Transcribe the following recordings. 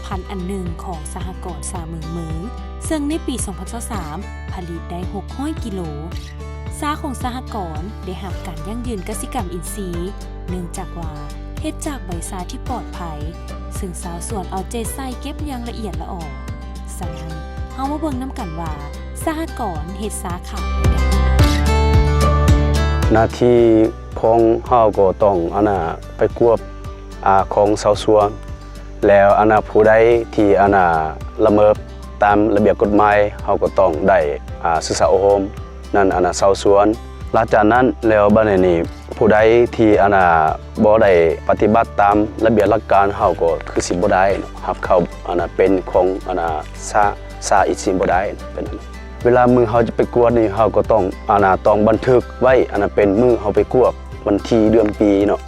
ພັນອັນໜຶ່ງຂອງສະຫະກອນຊາເມືອງເມີງ ເຊິ່ງໃນປີສອງພັນຊາວສາມ ຜະລິດໄດ້ຫົກຮ້ອຍກິໂລ. ຊາຂອງສະຫະກອນໄດ້ຮັບການຢັ້ງຢືນກະສິກຳອິນຊີ ເນື່ອງຈາກວ່າເຮັດຈາກໃບຊາທີ່ປອດໄພ, ເຊິ່ງຊາວສວນເອົາໃຈໃສ່ເກັບຢ່າງລະອຽດລະອໍ. ສະນັ້ນ, ເຮົາມາເບິ່ງນຳກັນວ່າສະຫະກອນເຮັດຊາຂາຍແນວໃດ. ໜ້າທີ່ຂອງເຮົາກໍຕ້ອງ ອັນນ່າ ໄປກວດ ອາ ຂອງຊາວສວນ ແລ້ວ ອັນນ່າ ຜູ້ໃດທີ່ ອັນນ່າ ລະເມີດຕາມລະບຽບກົດໝາຍ ເຮົາກໍຕ້ອງໄດ້ ອາ ສຶກສາອົບຮົມນັ້ນ ອັນນ່າ ຊາວສວນ. ຫຼັງຈາກນັ້ນແລ້ວ ບາດນີ້ ຜູ້ໃດທີ່ ອັນນ່າ ບໍ່ໄດ້ປະຕິບັດຕາມລະບຽບຫຼັກການ ເຮົາກໍຄືຊິບໍ່ໄດ້ເນາະ ຮັບເຂົ້າ ອັນນ່າ ເປັນຂອງ ອັນນ່າ ຊາ ຊາອີກຊິບໍ່ໄດ້ ເປັນອັນນັ້ນ. ເວລາມື້ເຮົາຈະໄປກວດນີ້ ເຮົາກໍຕ້ອງ ອັນນ່າ ຕ້ອງບັນທຶກໄວ້ ອັນນ່າ ເປັນມື້ເຮົາໄປກວດ ວັນທີ ເດືອນ ປີເນາະ.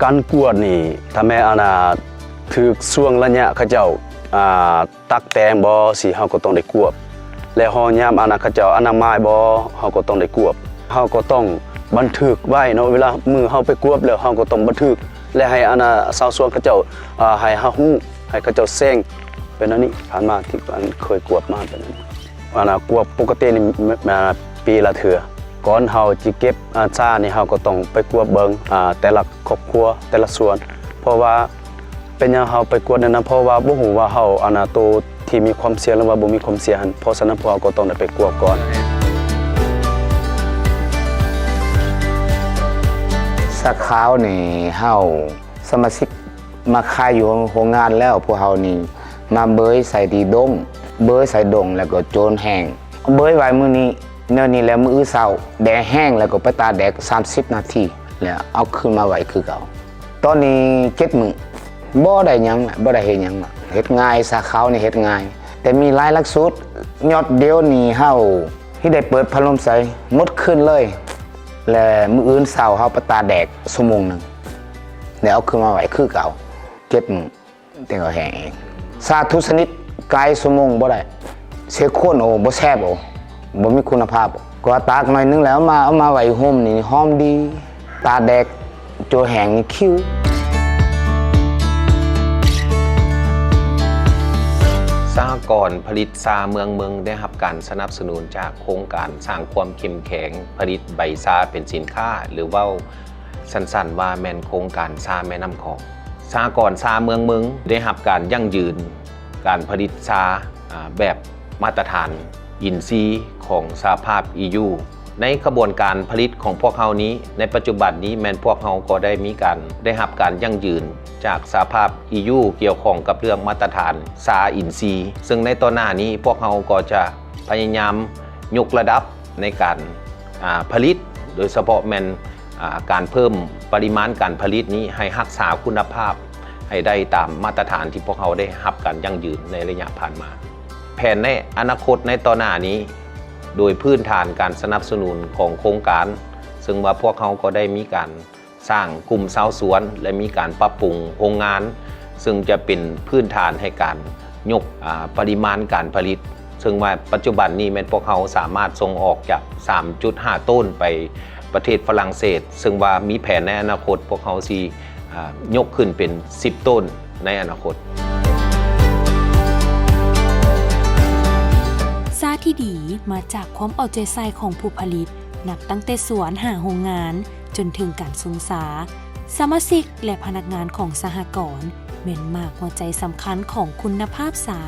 ການກວດນີ້ ຖ້າແມ່ນ ອັນນ່າ ຖືກຊ່ວງໄລຍະເຂົາເຈົ້າ ອາ ຕັກແຕງບໍ່ ຊີ້ ເຮົາກໍຕ້ອງໄດ້ກວດ ແລະ ຮອດຍາມ ອັນນ່າ ເຂົາເຈົ້າອະນາໄມບໍ່ ເຮົາກໍຕ້ອງໄດ້ກວດ. ເຮົາກໍຕ້ອງບັນທຶກໄວ້ເນາະ ເວລາມື້ເຮົາໄປກວດແລ້ວ ເຮົາກໍຕ້ອງບັນທຶກ ແລະ ໃຫ້ ອັນນ່າ ຊາວສວນເຂົາເຈົ້າ ອາ ໃຫ້ຮັບຮູ້ ໃຫ້ເຂົາເຈົ້າແຈ້ງ ເປັນອັນນີ້ ຜ່ານມາທີ່ ອັນ ເຄີຍກວດມາເປັນອັນນີ້. ອັນນ່າ ກວດປົກກະຕິນີ້ ມ- ມ- ປີລະເທື່ອ. ກ່ອນເຮົາຈະເກັບ ອາ ຊານີ້ ເຮົາກໍຕ້ອງໄປກວດເບິ່ງ ອາ ແຕ່ລະຄອບຄົວ ແຕ່ລະສວນ ເພາະວ່າເປັນຫຍັງເຮົາໄປກວດແນວນັ້ນ ເພາະວ່າບໍ່ຮູ້ວ່າເຮົາ ອັນນ່າ ໂຕທີ່ມີຄວາມສ່ຽງ ຫຼືວ່າບໍ່ມີຄວາມສ່ຽງຫັ້ນ ເພາະສະນັ້ນພວກເຮົາກໍຕ້ອງໄດ້ໄປກວດກ່ອນ. ຊາຂາວນີ້ເຮົາ ສະມາຊິກມາຂາຍຢູ່ໂຮງງານແລ້ວ ພວກເຮົານີ້ມາເບີຍໃສ່ທີ່ດົງ ເບີຍໃສ່ດົງແລ້ວກໍໂຈນແຫ້ງ ເບີຍໄວ້ມື້ນີ້ ແນວນີ້ແລ້ວມື້ອື່ນເຊົ້າແດດແຫ້ງແລ້ວກໍໄປຕາກແດດສາມສິບນາທີ ແລ້ວເອົາຄືນມາໄວ້ຄືເກົ່າ. ຕອນນີ້ເຈັດມື້ ບໍ່ໄດ້ຫຍັງລະ ບໍ່ໄດ້ເຮັດຫຍັງລະ ເຮັດງ່າຍ ຊາຂາວນີ້ເຮັດງ່າຍ ແຕ່ມີຫຼາຍຫຼັກສູດ. ຍອດດຽວນີ້ເຮົາ ທີ່ໄດ້ເປີດພັດລົມໃສ່ໝົດຄືນເລີຍ ແລະ ມື້ອື່ນເຊົ້າເຮົາໄປຕາກແດດຊົ່ວໂມງໜຶ່ງ ແລ້ວເອົາຄືນມາໄວ້ຄືເກົ່າ ເຈັດມື້ ແຕ່ກໍແຫ້ງເອງ. ຊາທຸກຊະນິດກາຍຊົ່ວໂມງບໍ່ໄດ້ ເສຍໂຄນ ໂອ ບໍ່ແຊບ ໂອ ບໍ່ມີຄຸນນະພາບ. ກໍຕາກໜ້ອຍໜຶ່ງແລ້ວເອົາມາ ເອົາມາໄວ້ຮົ່ມນີ້ຫອມດີ ຕາກແດດ ໂຈນແຫ້ງນີ້ຂິວ. ສະຫະກອນຜະລິດຊາເມືອງເມິງ ໄດ້ຮັບການສະໜັບສະໜູນຈາກໂຄງການສ້າງຄວາມເຂັ້ມແຂງ ຜະລິດໃບຊາເປັນສິນຄ້າ ຫຼືເວົ້າສັ້ນໆວ່າແມ່ນໂຄງການຊາແມ່ນ້ຳຂອງ. ສະຫະກອນຊາເມືອງເມິງ ໄດ້ຮັບການຢັ້ງຢືນການຜະລິດຊາ ອາ ແບບ ມາດຕະຖານອິນຊີຂອງສະຫະພາບອີຢູ. ໃນຂະບວນການຜະລິດຂອງພວກເຮົານີ້ ໃນປັດຈຸບັນນີ້ແມ່ນພວກເຮົາກໍໄດ້ມີການ ໄດ້ຮັບການຢັ້ງຢືນຈາກສະຫະພາບອີຢູ ກ່ຽວຂ້ອງກັບເລື່ອງມາດຕະຖານຊາອິນຊີ, ເຊິ່ງໃນຕໍ່ໜ້ານີ້ພວກເຮົາກໍຈະພະຍາຍາມຍົກລະດັບໃນການ ອາ ຜະລິດ, ໂດຍສະເພາະແມ່ນ ອາ ການເພີ່ມປະລິມານການຜະລິດນີ້ໃຫ້ຮັກສາຄຸນນະພາບໃຫ້ໄດ້ຕາມມາດຕະຖານທີ່ພວກເຮົາໄດ້ຮັບການຢັ້ງຢືນໃນໄລຍະຜ່ານມາ. ແຜນໃນອະນາຄົດໃນຕໍ່ໜ້ານີ້ ໂດຍພື້ນຖານການສະໜັບສະໜູນຂອງໂຄງການ, ເຊິ່ງວ່າພວກເຮົາກໍໄດ້ມີການສ້າງກຸ່ມຊາວສວນ ແລະ ມີການປັບປຸງໂຮງງານ, ເຊິ່ງຈະເປັນພື້ນຖານໃຫ້ການຍົກ ອາ ປະລິມານການຜະລິດ. ເຊິ່ງວ່າປັດຈຸບັນນີ້ແມ່ນພວກເຮົາສາມາດສົ່ງອອກຈາກສາມຈຸດຫ້າໂຕນໄປປະເທດຝຣັ່ງເສດ, ເຊິ່ງວ່າມີແຜນໃນອະນາຄົດພວກເຮົາຊິ ອາ ຍົກຂຶ້ນເປັນສິບໂຕນໃນອະນາຄົດ. ຊາທີ່ດີມາຈາກຄວາມເອົາໃຈໃສ່ຂອງຜູ້ຜະລິດ, ນັບຕັ້ງແຕ່ສວນຫາໂຮງງານ, ຈົນເຖິງການຊົງຊາ. ສະມາຊິກ ແລະ ພະນັກງານຂອງສະຫະກອນ ແມ່ນໝາກຫົວໃຈສຳຄັນຂອງຄຸນນະພາບຊາ.